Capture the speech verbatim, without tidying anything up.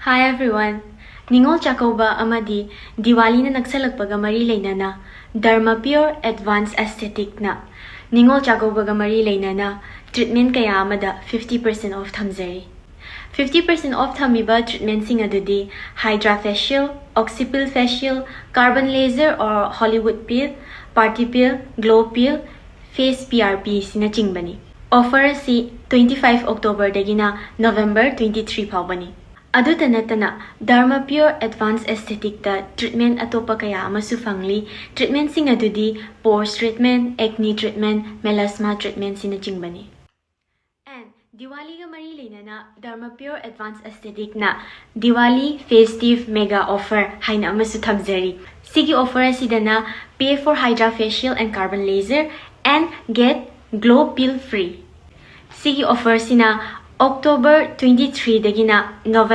Hi everyone! Ningol Chakkouba ꯑꯃꯗꯤ ꯗꯤꯋꯥꯂꯤꯅ ꯅꯛꯁꯜꯂꯛꯄꯒ ꯃꯔꯤ ꯂꯩꯅꯅ Derma Pure Advanced Aestheticꯅ ꯅꯤꯉꯣꯜ ꯆꯥꯛꯀꯧꯕꯒ ꯃꯔꯤ ꯂꯩꯅꯅ treatment ꯀꯌꯥ ꯑꯃꯗ fifty percent off ꯊꯝꯖꯔꯤ꯫ Fifty percent off ꯊꯝꯃꯤꯕ treatmentꯁꯤꯡ ꯑꯗꯨꯗꯤ Hydra Facial, Oxypil Facial, Carbon Laser or Hollywood Peel, Party Peel, Glow Peel, Face P R P ꯑꯁꯤꯅꯆꯤꯡꯕꯅꯤ꯫ Offer ꯑꯁꯤ twenty five Octoberꯗꯒꯤꯅ November twenty three ꯐꯥꯎꯕꯅꯤ꯫ ꯑꯗꯨꯇ ꯅꯠꯇꯅ Derma Pure Advanced Aestheticꯇ treatment ꯑꯇꯣꯞꯄ ꯀꯌꯥ ꯑꯃꯁꯨ ꯐꯪꯂꯤ꯫ Treatmentꯁꯤꯡ ꯑꯗꯨꯗꯤ pores treatment, acne treatment, melasma treatmentꯁꯤꯅꯆꯤꯡꯕꯅꯤ꯫ And ꯗꯤꯋꯥꯂꯤꯒ ꯃꯔꯤ ꯂꯩꯅꯅ Derma Pure Advanced Aestheticꯅ Diwali Festive Mega Offer ꯍꯥꯏꯅ ꯑꯃꯁꯨ ꯊꯝꯖꯔꯤ꯫ ꯁꯤꯒꯤ offer ꯑꯁꯤꯗꯅ pay for Hydra Facial and Carbon Laser and get Glow Peel free꯫ ꯁꯤꯒꯤ offerꯁꯤꯅ October twenty threeꯗꯒꯤꯅ November